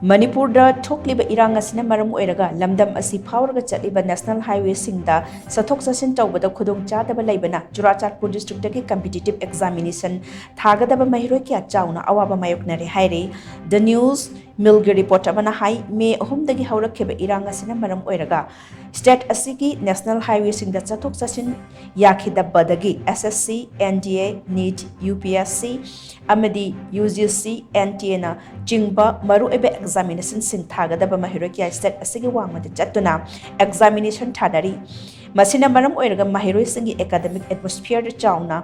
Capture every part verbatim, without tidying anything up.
ꯃꯅꯤꯄꯨꯔꯗ ꯊꯣꯛꯂꯤꯕ ꯏꯔꯥꯡ ꯑꯁꯤꯅ ꯃꯔꯝ ꯑꯣꯏꯔꯒ ꯂꯝꯗꯝ ꯑꯁꯤ ꯐꯥꯎꯔꯒ ꯆꯠꯂꯤꯕ ꯅꯦꯁꯅꯦꯜ ꯍꯥꯏꯋꯦꯁꯤꯡꯗ ꯆꯠꯊꯣꯛ ꯆꯠꯁꯤꯟ ꯇꯧꯕꯗ ꯈꯨꯗꯣꯡꯆꯥꯗꯕ ꯂꯩꯕꯅ ꯆꯨꯔꯥꯆꯥꯟꯄꯨꯔ ꯗꯤꯁꯇ꯭ꯔꯤꯛꯇꯒꯤ ꯀꯝꯄꯤꯇꯤꯇꯤꯚ ꯑꯦꯛꯖꯥꯃꯤꯅꯦꯁꯟ ꯊꯥꯒꯗꯕ ꯃꯍꯩꯔꯣꯏ ꯀꯌꯥ ꯆꯥꯎꯅ ꯑꯋꯥꯕ ꯃꯥꯌꯣꯛꯅꯔꯦ ꯍꯥꯏꯔꯤ꯫ ꯗ ꯅ꯭ꯌꯨꯁ ꯃꯤꯜꯒꯤ ꯔꯤꯄꯣꯔꯠ ꯑꯃꯅ ꯍꯥꯏ, ꯃꯦ ꯑꯍꯨꯝꯗꯒꯤ ꯍꯧꯔꯛꯈꯤꯕ ꯏꯔꯥꯡ ꯑꯁꯤꯅ ꯃꯔꯝ ꯑꯣꯏꯔꯒ ꯁ꯭ꯇꯦꯠ ꯑꯁꯤꯒꯤ ꯅꯦꯁꯅꯦꯜ ꯍꯥꯏꯋꯦꯁꯤꯡꯗ ꯆꯠꯊꯣꯛ ꯆꯠꯁꯤꯟ ꯌꯥꯈꯤꯗꯕꯗꯒꯤ S S C, N D A, NEET, U P S C ꯑꯃꯗꯤ U G C, N T ꯑꯦꯅ ꯆꯤꯡꯕ ꯃꯔꯨꯑꯣꯏꯕ ꯑꯦꯛꯖꯥꯃꯤꯅꯦꯁꯟꯁꯤꯡ ꯊꯥꯒꯗꯕ ꯃꯍꯩꯔꯣꯏ ꯀꯌꯥ ꯁ꯭ꯇꯦꯠ ꯑꯁꯤꯒꯤ ꯋꯥꯡꯃꯗ ꯆꯠꯇꯨꯅ ꯑꯦꯛꯖꯥꯃꯤꯅꯦꯁꯟ ꯊꯥꯅꯔꯤ꯫ ꯃꯁꯤꯅ ꯃꯔꯝ ꯑꯣꯏꯔꯒ ꯃꯍꯩꯔꯣꯏꯁꯤꯡꯒꯤ ꯑꯦꯀꯥꯗꯃꯤꯛ ꯑꯦꯠꯃꯣꯁꯐꯤꯌꯔꯗ ꯆꯥꯎꯅ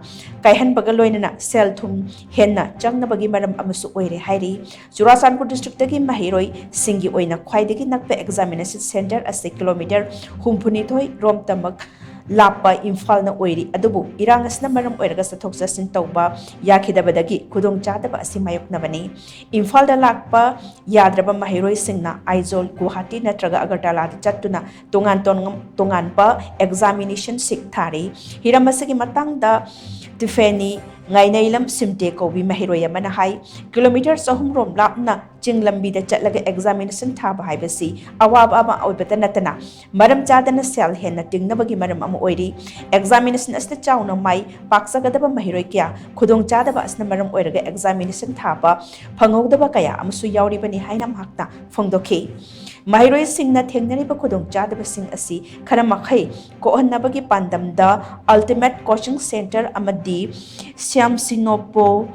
ꯀꯥꯏꯍꯟꯕꯒ ꯂꯣꯏꯅꯅ ꯁꯦꯜ ꯊꯨꯝ ꯍꯦꯟꯅ ꯆꯪꯅꯕꯒꯤ ꯃꯔꯝ ꯑꯃꯁꯨ ꯑꯣꯏꯔꯦ ꯍꯥꯏꯔꯤ꯫ ꯆꯨꯔꯥꯆꯥꯟꯄꯨꯔ ꯗꯤꯁꯇ꯭ꯔꯤꯛꯇꯒꯤ ꯃꯍꯩꯔꯣꯏꯁꯤꯡꯒꯤ ꯑꯣꯏꯅ ꯈ꯭ꯋꯥꯏꯗꯒꯤ ꯅꯛꯄ ꯑꯦꯛꯖꯥꯃꯤꯅꯦꯁꯟ ꯁꯦꯟꯇꯔ ꯑꯁꯤ ꯀꯤꯂꯣꯃꯤꯇꯔ ꯍꯨꯝꯐꯨꯅꯤꯊꯣꯏ ꯔꯣꯝ ꯇꯃꯛ ꯂꯥꯞꯄ ꯏꯝꯐꯥꯜꯅ ꯑꯣꯏꯔꯤ꯫ ꯑꯗꯨꯕꯨ ꯏꯔꯥꯡ ꯑꯁꯤꯅ ꯃꯔꯝ ꯑꯣꯏꯔꯒ ꯆꯠꯊꯣꯛ ꯆꯠꯁꯤꯟ ꯇꯧꯕ ꯌꯥꯈꯤꯗꯕꯗꯒꯤ ꯈꯨꯗꯣꯡꯆꯥꯗꯕ ꯑꯁꯤ ꯃꯥꯌꯣꯛꯅꯕꯅꯤ꯫ ꯏꯝꯐꯥꯜꯗ ꯂꯥꯛꯄ ꯌꯥꯗ꯭ꯔꯕ ꯃꯍꯩꯔꯣꯏꯁꯤꯡꯅ ꯑꯥꯏꯖꯣꯜ, ꯒꯨꯋꯥꯍꯥꯇꯤ ꯅꯠꯇ꯭ꯔꯒ ꯑꯒꯔꯇꯂꯥꯗ ꯆꯠꯇꯨꯅ ꯇꯣꯉꯥꯟ ꯇꯣꯉꯥꯟ-, ꯇꯣꯉꯥꯟꯕ ꯑꯦꯛꯖꯥꯃꯤꯅꯦꯁꯟꯁꯤꯡ ꯊꯥꯔꯤ꯫ ꯍꯤꯔꯝ ꯑꯁꯤꯒꯤ ꯃꯇꯥꯡꯗ ꯇꯤꯐꯦꯅꯤ ꯉꯥꯏꯅꯩꯂꯝ ꯁꯤꯝꯇꯦ ꯀꯧꯕꯤ ꯃꯍꯩꯔꯣꯏ ꯑꯃꯅ ꯍꯥꯏ, ꯀꯤꯂꯣꯃꯤꯇꯔ ꯆꯍꯨꯝ ꯔꯣꯝ ꯂꯥꯞꯅ ꯆꯤꯡ ꯂꯝꯕꯤꯗ ꯆꯠꯂꯒ ꯑꯦꯛꯖꯥꯃꯤꯅꯦꯁꯟ ꯊꯥꯕ ꯍꯥꯏꯕꯁꯤ ꯑꯋꯥꯕ ꯑꯃ ꯑꯣꯏꯕꯇ ꯅꯠꯇꯅ ꯃꯔꯝ ꯆꯥꯗꯅ ꯁꯦꯜ ꯍꯦꯟꯅ ꯇꯤꯡꯅꯕꯒꯤ ꯃꯔꯝ ꯑꯃ ꯑꯣꯏꯔꯤ꯫ ꯑꯦꯛꯖꯥꯃꯤꯅꯦꯁꯟ ꯑꯁꯤꯗ ꯆꯥꯎꯅ ꯃꯥꯏ ꯄꯥꯛꯆꯒꯗꯕ ꯃꯍꯩꯔꯣꯏ ꯀꯌꯥ ꯈꯨꯗꯣꯡꯆꯥꯗꯕ ꯑꯁꯤꯅ ꯃꯔꯝ ꯑꯣꯏꯔꯒ ꯑꯦꯛꯖꯥꯃꯤꯅꯦꯁꯟ ꯊꯥꯕ ꯐꯪꯍꯧꯗꯕ ꯀꯌꯥ ꯑꯃꯁꯨ ꯌꯥꯎꯔꯤꯕꯅꯤ ꯍꯥꯏꯅ ꯃꯍꯥꯛꯅ ꯐꯣꯡꯗꯣꯛꯈꯤ꯫ ꯃꯍꯩꯔꯣꯏꯁꯤꯡꯅ ꯊꯦꯡꯅꯔꯤꯕ ꯈꯨꯗꯣꯡꯆꯥꯗꯕꯁꯤꯡ ꯑꯁꯤ ꯈꯔ ꯃꯈꯩ ꯀꯣꯛꯍꯟꯅꯕꯒꯤ ꯄꯥꯟꯗꯝꯗ Ultimate Coaching Centre ꯑꯃꯗꯤ Shyam ꯁꯤꯅꯣꯄꯣ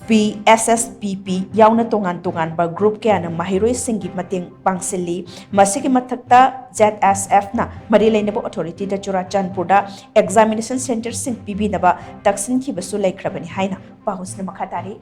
P S S P ꯄꯤ ꯌꯥꯎꯅ ꯇꯣꯉꯥꯟ ꯇꯣꯉꯥꯟꯕ ꯒ꯭ꯔꯨꯞ ꯀꯌꯥꯅ ꯃꯍꯩꯔꯣꯏꯁꯤꯡꯒꯤ ꯃꯇꯦꯡ ꯄꯥꯡꯁꯤꯜꯂꯤ꯫ ꯃꯁꯤꯒꯤ ꯃꯊꯛꯇ ꯖꯦꯠ ꯑꯦꯁ ꯑꯦꯐꯅ ꯃꯔꯤ ꯂꯩꯅꯕ ꯑꯣꯊꯣꯔꯤꯇꯤꯗ ꯆꯨꯔꯥꯆꯥꯟꯄꯨꯔꯗ ꯑꯦꯛꯖꯥꯃꯤꯅꯦꯁꯟ ꯁꯦꯟꯇꯔꯁꯤꯡ ꯄꯤꯕꯤꯅꯕ ꯇꯛꯁꯤꯟꯈꯤꯕꯁꯨ ꯂꯩꯈ꯭ꯔꯕꯅꯤ ꯍꯥꯏꯅ ꯄꯥꯎꯁꯤꯅ ꯃꯈꯥ ꯇꯥꯔꯤ꯫